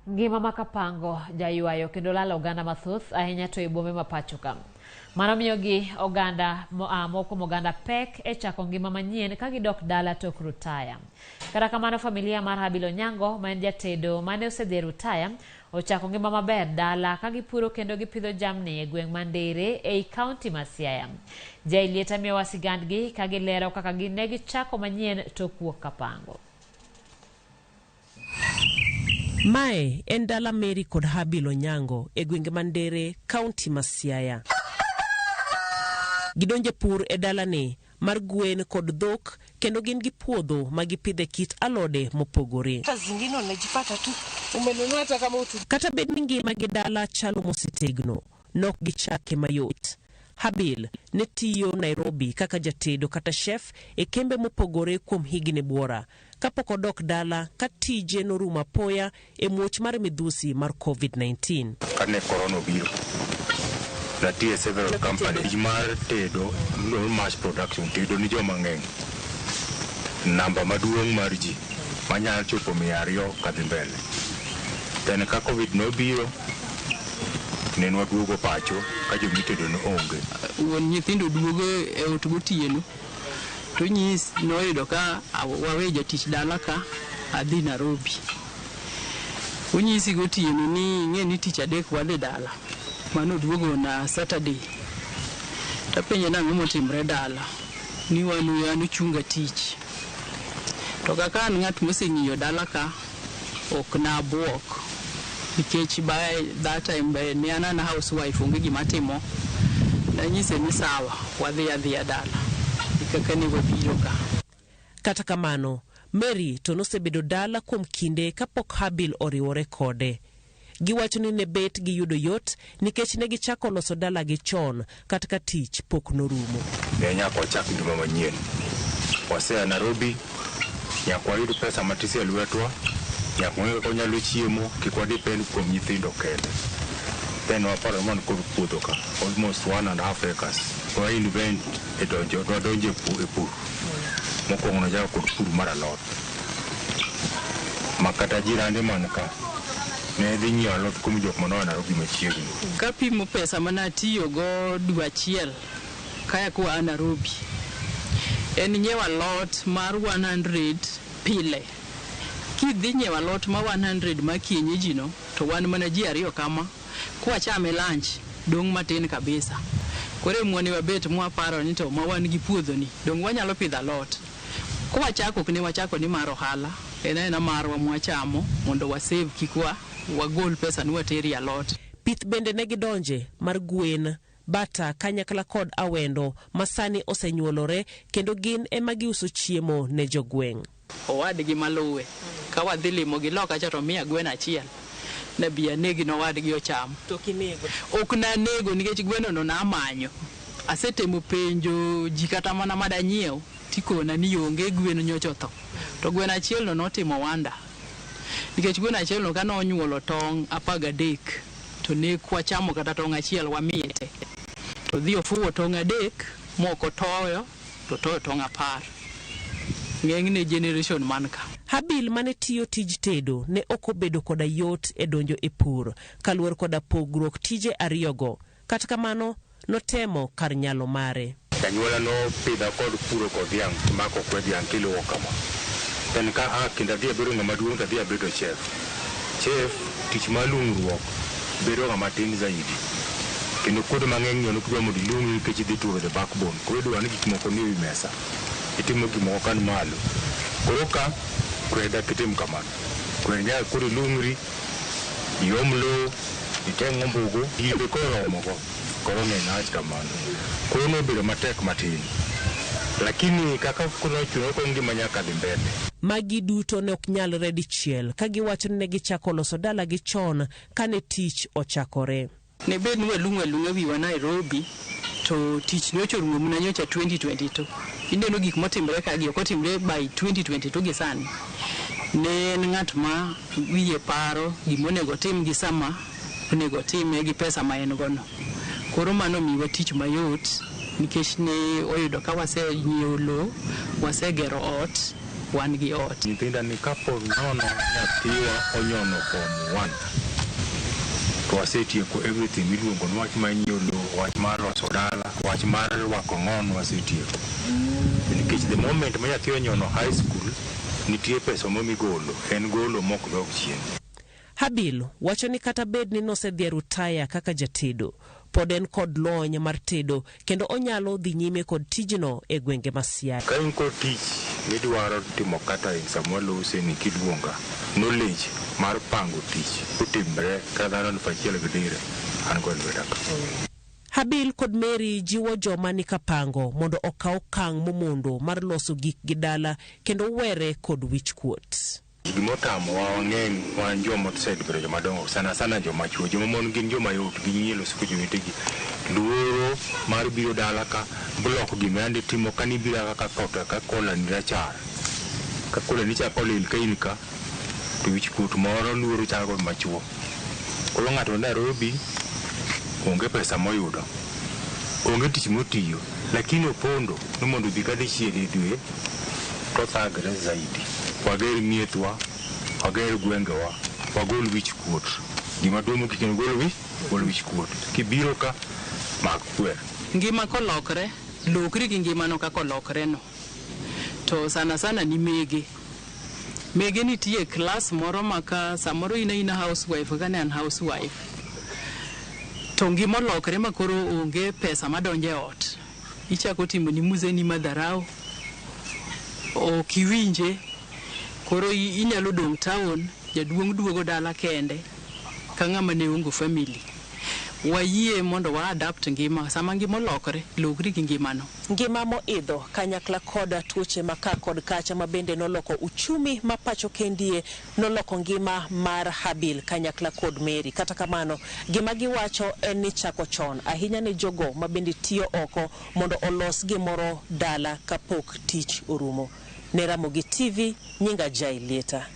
Ngima ma kapango jaywayo kendo lalo oganda mathoth ahinya to e bombe ma pacho ka. Mano miyo gi oganda moko kuom oganda pek e chako ngima manyien ka gidok dala tok rutaya. Kata kamano, familia mar Habil Onyango, ma en jatedo mane osedhi e rutaya, ochako ngima maber dala ka gipuro kendo gipidho jamni e gweng' ma Ndere ei kaunti ma Siaya. Jailieta miyowa sigandgi ka gilero kaka ne gichako manyien tok wuok kapango. Mae en dala Mary kod Habil Onyango e gwenge ma Ndere, kaunti ma Siaya. Gidonje pur e dalani mar gwen kod dhok kendo gin gi puodho ma gipidhe kit alode mopogore. Hata zingine unajipata tu umenunua hata kama utu Kata bed ni ngima gi dala chalo mosetegno, nok gichake mayot. Habil ne tiyo Nairobi kaka jatedo kata chef e kembe mopogore kuom higni buora kapok odok dala ka tije norumo apoya e muoch mar midhusi mar COVID-19. Kane corona obiro, natiyo e several company. Tich mar tedo miluongo ni mass production, tedo ni joma ng'eny, namba maduong' mar ji manyalo chopo 200 kadhi mbele. Then ka COVID nobiro, ne waduogo pacho ka jomitedo ne onge. Wuon nyithindo duogo e ot gotieno to nyis noyudo ka wawe jatich dala ka adhi Nairobi. Onyisi gotieno ni ing'e ni tich adek wadhi dala. Mano duogo na Saturday. Tapenje nang'o motimre dala. Ni wan an ochunga tich. To kaka an ng'at moseng'iyo dala ka, ok nabuok. Nikech by that time be ne an an housewife, onge gima atimo. Nanyise ni sawa, wadhi adhiya dala. E kaka ne wabiro ka. Kata kamano, Mary to nosebedo dala kuom kinde kapok Habil oriwore kode. Giwacho ni ne bet giyudo yot nikech ne gichako loso dalagi chon kata ka tich pok norumo. Ne nyaka wachak ngima manyien. Wasea Nairobi, nyaka wayud pesa matis e lwetwa, nyaka wang'e kaka wanyalo chiemo, kik wadepend kuom nyithindo kende. Then waparo ni wan kod puodho ka, almost 1.5 acres. Wa invent e donjo, wadonjo e pur. Mokwongo nwachako kod pur mar alot. Ma kata jirande man ka ne dhi nyiewo alot kuom jok manoa Nairobi machiegni. Kapimo pesa manatiyogo dwe achiel kaya koa Nairobi, en nyiewo alot mar 100 pile. Kidhi nyiewo alot ma 100 ma kienyeji no, to wan mana ji ariyo kama, kwachame lunch, dong' matin kabisa. Koro emwa ne wabet mwaparo ni to ma wan gi puodho ni, dong' wanyalo pidho alot. Kwachako ok ne wachako ni mar ohala, en aena marwa mwachamo mondo wa save kik wa wagol pesa ni waterie alot. Pith bende ne gidonje mar gwen, bata kanyakla kod awendo ma sani osenyuolore kendo gin ema giuso chiemo ne jogweng'. Owadgi maluwe ka wadhi limogi loka cha to miya gweno achiel nabi anegi nowadgi ocham. Ok nanego nikech gweno no namanyo. Asetemo penjo ji kata mana madanyiew tikona ni onge, gwen nyocha otho. To gweno achiel no notimo wanda. Nikech gweno achiel no kane onyuolo tong' 13 to ne kwachamo kata tong' achiel, wamiye te. To dhi ofuwo tong' adek mok otoyo to toyo tong' 10. Ng'enyne generation man ka. Habil mane tiyo tij tedo ne ok obedo koda yot e donjo e pur kaluwore koda pogruok tije ariyogo. Kata kamano, notemo kar nyalo mare. Janyuola nopidha kod puro kod dhiang', mako kwe dhiang' kiluwo kama. Then ka a kendo adhi abedo ng'ama duong' to adhi abedo chef. Chef, tich mar lung'ruok bedo ng'ama tin zaidi. Kendo kuonde mang'eny nyono kidwa mondo ilung'ri nikech idhi turo the backbone. Koro idwaro ni gik moko nie wi mesa. Itimo gik moko kan malo. Koro ka kwer dak itim kamano. Kwer nyaka koro ilung'ri, iom lowo, iteng' ombugu, gigi koromogo. Koro ng'eny awach kamano. Koro nobedo matek matin. Lakini kaka koro nochuno koro ngima nyaka dhi mbele. Magi duto ne ok nyalre dichiel ka giwacho ni ne gichako loso dalagi chon kane tich ochakore. Ne bed ni walung'o alung'a wiwa Nairobi to tich nyocha orumo mana nyocha 2022. Ineno gik motimre ka gi ok otimre by 2022 gi sani. Ne en ng'at ma wiye paro gimonego otim gi sama onego otime gi pesa ma en go no. Koro mano omiwa tich mayot nikech ne oyudo ka wasenyiewo lowo, wasegero ot. wan gi ot. Nyithinda ni kapo nono nyathiwa onyono form 1 to wasetieko everything miluongo ni wach mar nyiewo lowo, wach mar loso dala, wach mar rwako ng'on wasetieko. Nikech the moment ma nyathi onyono high school, nitie pesa momigolo, en golo mok dog chien. Habil wacho ni kata bed ni nosedhi e rutaya kaka jatedo, pod en kod lony mar tedo kendo onyalo dhi nyime kod tijno e gwenge ma Siaya. Ka in kod tich midwaro timo catering sama walose ni kiluonga, knowledge mar pango tich otimre ka dhano 1000 gi dire an kod lweta ka. Habil kod Mary jiwo joma ni kapango mondo okaw okang' momondo mar loso gikgi dala kendo were kod wichkuot. Gimotamowa wang'eny wan joma osebedo joma dongo sana sana joma chuo, joma mon gin joma yot ginyie loso gi jowetegi. Luoro mar biro dala ka block gima yande timo ka nibiro kaka kota ka kola ni rachar. Ka kola ni chako lil ka in ka to wichkuot moro luoro chako machuo. Koro ng'ato Nairobi onge pesa moyudo, onge tich motiyo, lakini opondo ni mondo odhi ka dichiel e dwe to thagre zaidi. Wager miethwa, wager gwengewa, wagol wich kuot. Gima duong' mogik en gol wich kuot. Kibiro ka, mak kwer. Ngima kolokre, lokri gi ngimano kaka olokre no. To sana sana ni mege. Mege nitie klas moro ma ka samoro in aina housewife ka ne an housewife. To ngima olokre ma koro onge pesa madonjo e ot. Ichako timo ni muzeni madharau. Ok iwinje. Koro inyalo dong' town, jaduong' duogo dala kende ka ng'ama ne onge family. Wayie mondo wa adapt ngima, sama ngima olokre, lokri gi ngimano. Ngima moidho kanyakla kod tuoche ma ka kod kacha ma bende noloko uchumi ma pacho kendie noloko ngima mar Habil kanyakla kod Mary. Kata kamano, gima giwacho en ni chako chon ahinya ne jogo ma bende tiyo oko mondo olos gimoro dala kapok tich orumo. Ne Ramogi TV, nyinga Jai Lieta.